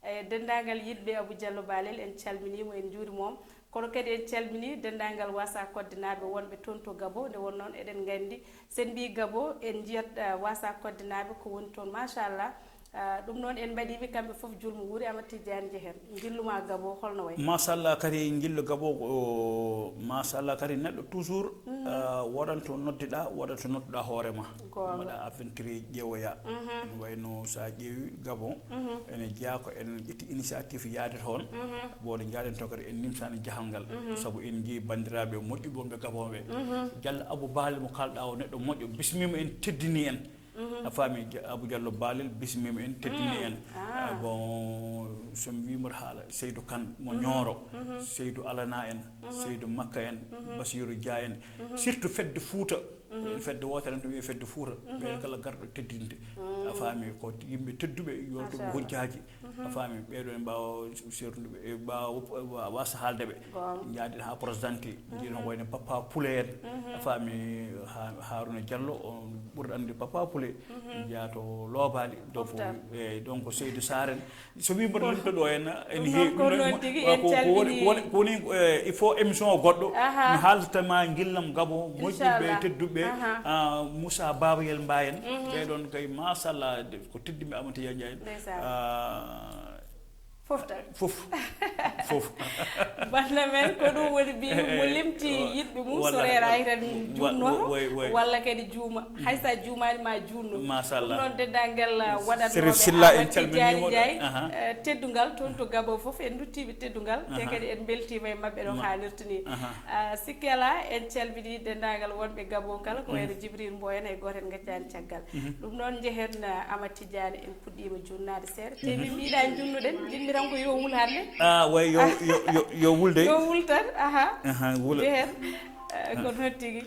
E denndaangal yiɗɓe Abou Diallo Balel, en calminii mo, en njuuriima mo. Kono kadi en calminii denndaangal Wasa Koddinaaɓe wonɓe toon to Gabon. Nde won noon, eɗen nganndi, so en mbii Gabon, en njiyat, ah, Wasa Koddinaaɓe ko woni toon, machallah. Ah, ɗum noon, en mbaɗii ɓe kamɓe fof julmo wuuri, Amadou Tidiane Dieng heen. Njillu ma Gabon, holno wayi? Machallah, kadi njillu Gabon ko, machallah, kadi neɗɗo toujours, ah, woɗan to noddiɗaa, woɗan to nodduɗaa hoore ma. Goonga. Mbaɗa aventure ƴeewoya. No wayno so a ƴeewi Gabon, ene jeyaa ko en ƴetti initiative yaade toon. Bon, nde njaaden toon kadi en nimsaani jahal ngal. Sabu en njii banndiraaɓe moƴƴuɓe wonɓe Gabon ɓe. Diallo Abou Balel mo kaalɗaa o, neɗɗo moƴƴo, bismiima en, teddini en. A faami, Abou Diallo Balel bismiima en, teddini en. Ah, bon, so mi wii mboɗo haala Seydou Kane mo Nioro, Seydou Alana en, Seydou Makka en, Basirou Dia en, surtout fedde Fouta. Fedde wootere en to wiyee fedde Fouta. Ɓeen kala garɗo teddinde. A faami, ko yimɓe tedduɓe, yootuɓe hujjaaji. A faami, ɓee ɗoo ene mbaawa seertude ɓe, e mbaawa, wa-, wasa haalde ɓe. Goonga. Njaaden haa Proche-Atlantique, njiiɗen ko wayno Papa Poulé en. A faami, Ha-, Harouna Diallo, on ɓurɗo anndude Papa Poulé. Jeyaa to Loobaali. Donc, eyi, donc Seydou Sarr en. So wii mboɗo limta ɗo en, ene heewi ɗum noon, ko noon tigi, en calminii. Ko woni, ko woni, eh, il faut émission o goɗɗo. Aha. Mi haalta ma ngillam Gabon, moƴƴuɓe, tedduɓe, ah, Moussa Babayel Mbaye en. Ɓee ɗoon kay, machallah, ko teddinɓe Amadou Tidiane Ndiaye. Ndeysaan. Ah, fof tan. Fof. Fof. Bannda men, ko ɗum woni mbiimi, mo limti yiɗɓe mum, so reeraaki tan juumnoo, walla kadi juuma. Hay so a juumaani ma juutno. Machallah. Ɗum noon, denndaangal, ah, waɗatnooɓe Serif Silla, en calminii mo. Amadou Tidiane Ndiaye, eh, teddungal toon to Gabon fof, en nduttiiɓe teddungal, te kadi en mbeltiima e maɓɓe no haanirta ni. Ah, sikke alaa, en calminii denndaangal wonɓe Gabon kala, ko wayno Jibril Mboy en, hay gooto en ngaccaani caggal. Ɗum noon, njehen, ah, Amadou Tidiane, en puɗɗiima juutnaade seeɗa. Te min mbiɗa juutnuɗen, njiɗmi tan ko yo wul hannde. Ah, way, yo, yo, yo, yo wul de. Yo wul tan, aha. Aha, wula. Njehen, eh, ko noon tigi.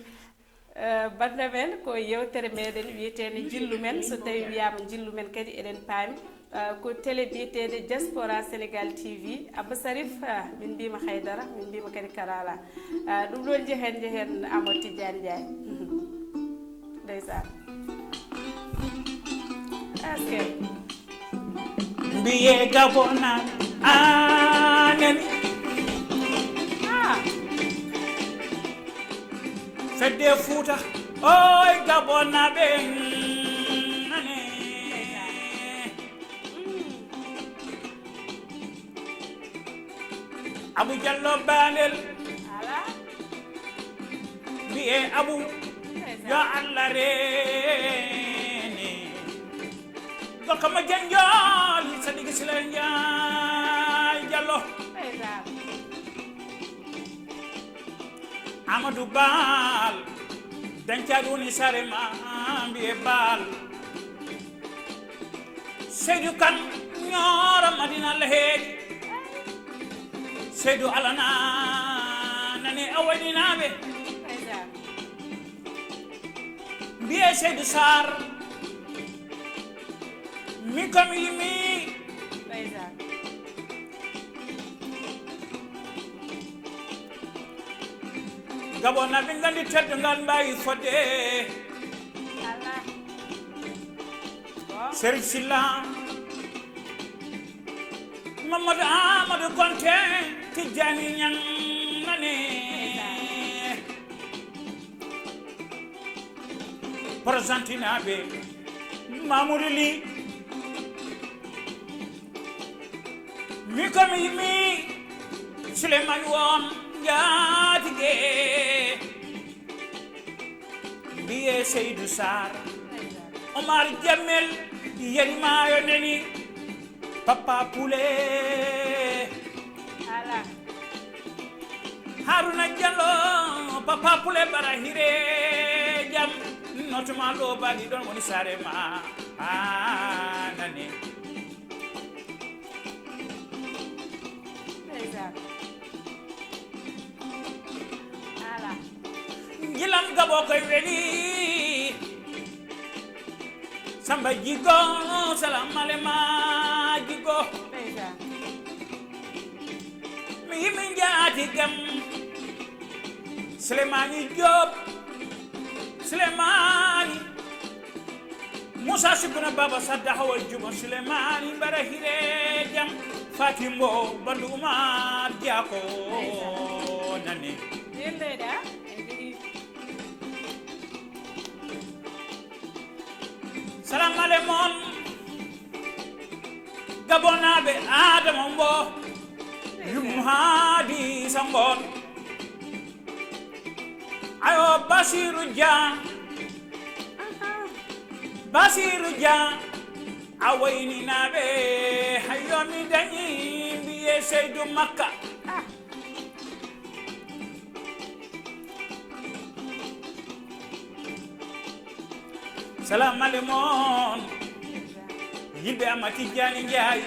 Eh, bannda men, ko yeewtere meɗen wiyeteende Njillu Men. So tawii wiyaama Njillu Men kadi, eɗen paami, eh, ko télé biyeteende Diaspora Sénégal T V. Abba Sarif, ah, min mbiima haydara, min mbiima kadi karaala. Ah, ɗum ɗoon njehen, njehen Amadou Tidiane Ndiaye. Mhm. Ndeysaan. Est-ce que? Mbiye Gabon nani. Ah. Fedde Fouta, oy Gabon naɓe nane. Abu Diallo Balel. Mbiye Abu, yo Allah reene. Gorko mo Janjol, Sadiki Sila Njaay Jallo. Amadou Baal, dañcaɗo woni saare ma, mbiye Baal. Seydou Kane, Ñooro Madina Laheeɗi. Seydou Alana, nani a waɗinaaɓe. Mbiye Seydou Sarr. Min kam yimi. Ndeysaan. Gabon na ɓe nganndi teddungal mbaawi fodde. Serif Silla. Mamadou Amadou Konte, Tijjani Ñaŋ nane. Porsantinaaɓe, Mamoudou Ly. Mi ko mi yimi Souleymane won njaatige. Mbiye Seydou Sarr, Omar Jamel, Yeri Maayo Neni, Papa Poulé. Ala. Haruna Diallo, Papa Poulé Bara Hire Jam, notuma ɗo baɗi ɗon woni saare ma. A nani. Ndeysaan. Ala. Ngilam gabo koy weli. Samba Jigo, salam ale ma Jigo. Ndeysaan. Mi yimi njaati gam. Sulemani Diop. Sulemani. Moussa Sukuna Baba Sadda Hawa Juma Sulemani Bara Hire Jam. Fatimbo Bandu Umar Diako. Ndeysaan. Nani. Yimɓe da. Salam aleykum. Gabonaaɓe Adama Mbo. Yum Haadi Sangon. Ayo Basiru Dia. Basiru Dia. A wayninaaɓe hayo mi dañi mbiye Seydu Makka. Salam aleykum. Yimɓe Ama Tijjani Njaay.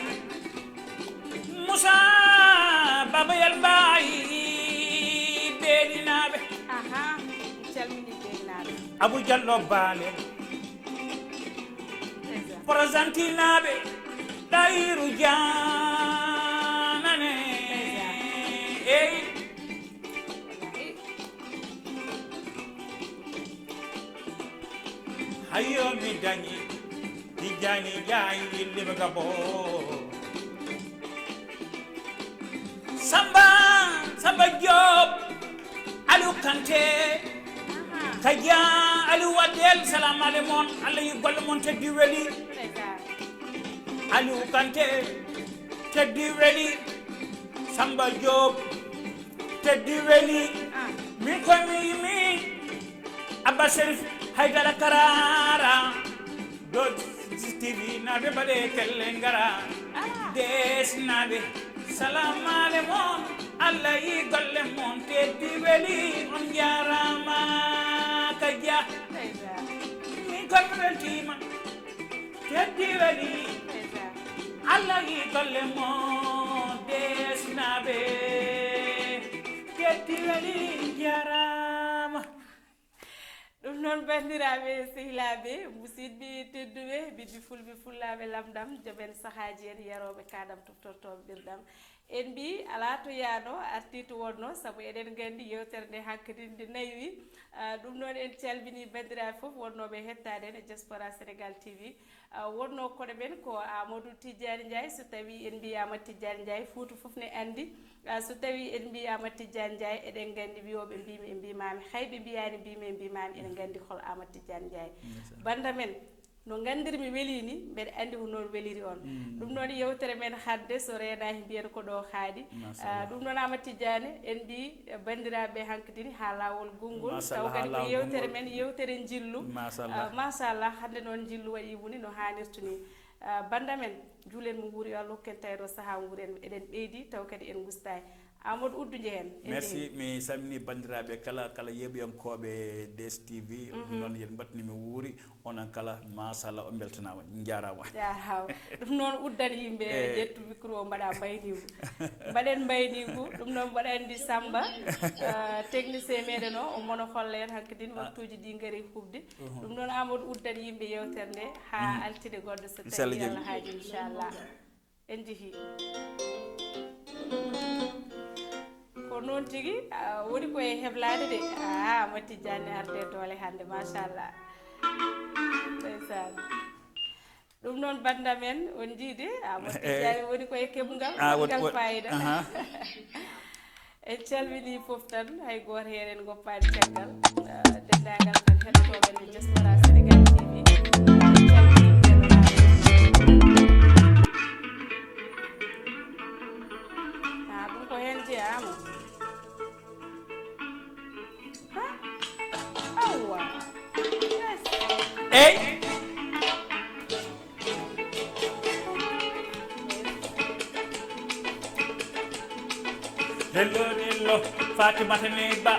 Moussa Baba Yel Mbaay. Beelinaaɓe. Aha, mi calmini beelinaaɓe. Abou Diallo Baale. Ndeysaan. Porosantinaaɓe. Ɗayru Jaanane. Ndeysaan. Eyi. Hayo mi dañi Tijjani Njaay yillima gabo. Samba, Samba Diop, Aliou Kanté, Kaja, Aliou Wadel, salam aleykum. Allah yi golle mon teddi weli. Aliou Kanté, teddi weli. Samba Diop, teddi weli. Min koy mi yimi Abba Serif Haydara Karara. Dot T V naaɓe mbaɗe kelle ngara. Des naaɓe. Salam aleykum. Allah yi golle mon teddi weli. On jarama Kaja. Min koy mi weltima. Teddi weli. Ndeysaan. Allah yi golle mo desnaɓe. Teddi weli jarama. Ɗum noon, banndiraaɓe, sehilaaɓe, musidɓe tedduɓe, ɓiɗɓe fulɓe, fullaaɓe lamɗam, joɓen sahaaji en, yarooɓe kaɗam, toftortooɓe ɓirɗam. En mbi alaa to yaano, artii to wonno, sabu eɗen nganndi yewtere nde hankadi nde naywii. Ah, ɗum noon, en calminii banndiraaɓe fof wonnooɓe e hettaade en e Diaspora Sénégal T V. Ah, wonnoo koɗo men ko Amadou Tidiane Ndiaye. So tawii en mbiyaama Tidiane Ndiaye, Fuuta fof ne anndi. Ah, so tawii en mbiyaama Tidiane Ndiaye, eɗen nganndi wiyooɓe mbiimi e mbiimaami. Hay ɓe mbiyaani mbiimi e mbiimaami, eɗen nganndi hol Amadou Tidiane Ndiaye. Ndeysaan. Bannda men, no nganndirmi welii ni, mbeɗa anndi ko noon weliri on. Mm. Ɗum noon, yewtere men hannde, so reenaaki, mbiyen ko ɗo haaɗi. Machallah. Ah, ɗum noon, Amadou Tidiane, en mbi, eh, banndiraaɓe hankadi ni haa laawol gonngol. Machallah, taw kadi haa ko laawol yewtere gonngol. Men, yewtere njillu. Machallah. Ah, machallah, hannde noon njillu waɗi woni no haanirta ni. Ah, bannda men, njuulen mo wuuri yo Allah hokku en tawi ɗo sahaa wuuri en, eɗen ɓeydi, taw kadi en ngustaaki. Amadou, uddu njehen. En merci, njehi. Mi salmini banndiraaɓe kala, kala yeeɓiyankooɓe D S T V. Mhm. Noon yen mbaɗtini mi wuuri, onon kala, machallah, on mbeltanaama, njaaraama. Njaaraama. Ɗum noon uddan yimɓe, eh, ƴettu micro o, mbaɗa mbayniigu. Mbaɗen mbayniigu, ɗum noon mbaɗa anndi Samba, eh, technicien meɗen o, o mono holla en hankadi ni, ah, waktuuji ɗi ngari huɓde. Mhm. Ɗum noon Amadou uddan yimɓe yewtere nde, haa, mhm, altine goɗɗo so tawii Allah haaji, inchallah. En njehii. Ko noon tigi, ah, woni ko e heblaade de. Ah, Amadou Tidiane arde doole hannde, machallah. Ndeysaan. Ɗum noon, bannda men, on njiidi a wonti jaami woni koye keɓngal, ah, wongal fayida. En calminii fof tan, hay gooto heen en ngoppaani caggal. Ah, denndaangal men heɗotooɓe men diaspora Sénégal T V. En calminii ɓe no haaɗi. Ah, ɗum ko heen jeyaama. Awwa. Ey. Hello, hello, Fatimata ne ba.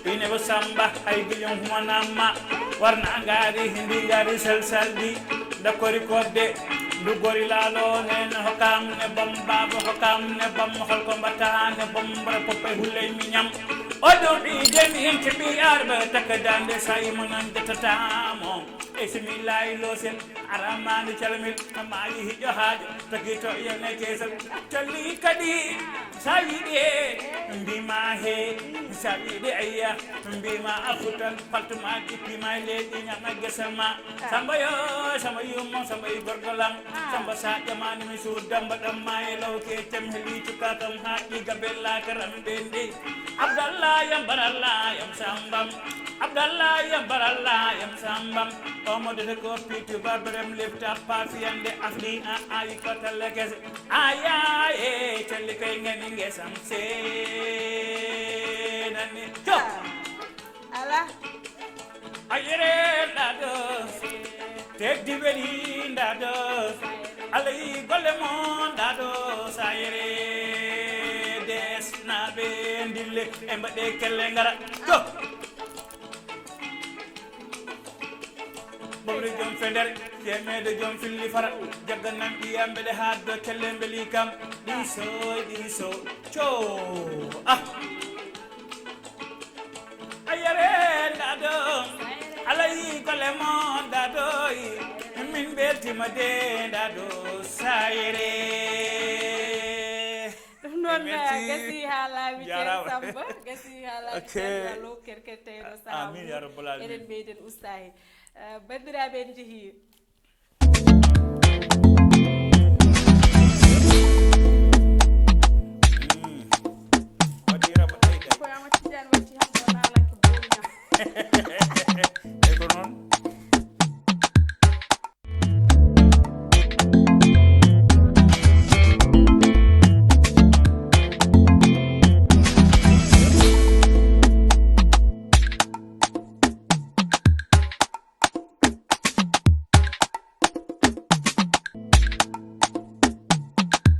Ine ko Samba, hay giyon humanama. Warna angari, hindi ngari, sel saldi. Dakori kodde, dugori lalo, nen hokam ne bom babo, hokam ne bom hol ko mbata ne bom bara poppe hulay miñam. Odo bi jeni en ke bi arba takadande sai mo nan jatata mo. E simi lai lo sen aramani chalmil amayi hijo hajo takito yene kesal. Challi kadi sayi de mbima he sayi de ayya mbima afutan paltuma di pima le di nyama gesama. Samba yo, samba yo mo, samba yo gorgolam. Samba sa jamani mi su damba damma e law ke tem heli cuka kam ha di gabella karam bendi. Abdallah yam barallah yam sambam. Abdallah yam barallah yam sambam. Omo de ko pitu barbarem lifta pa fiande afdi a ayi ko talakes. Aya e challi kay ngani ngesam se nani. Cho. Ala. A yere ndaɗo, teddi weli ndaɗo, alayi golle mo ndaɗo, sa yere desnaɓe ndille e mbaɗe kelle ngara. To. Ɓawri joom fender, temeede joom filli fara, jagganam ɓiyam mbeɗe haa do kelle mbeli kam, ɗiso, ɗiso, co. Ah. A yere ndaɗo, alayi golle mo ndaɗo, min beltima de ndaɗo, sayere. Ɗum noon, merci. Gasi haa laaɓi, Ceerno Samba, gasi haa laaɓi. Ok. Ceerno Lo, kerkerteyɗo sahaa. Amin, ya rabbal alamin. Eɗen ɓeyden ustaade. Eh, banndiraaɓe, en njehii.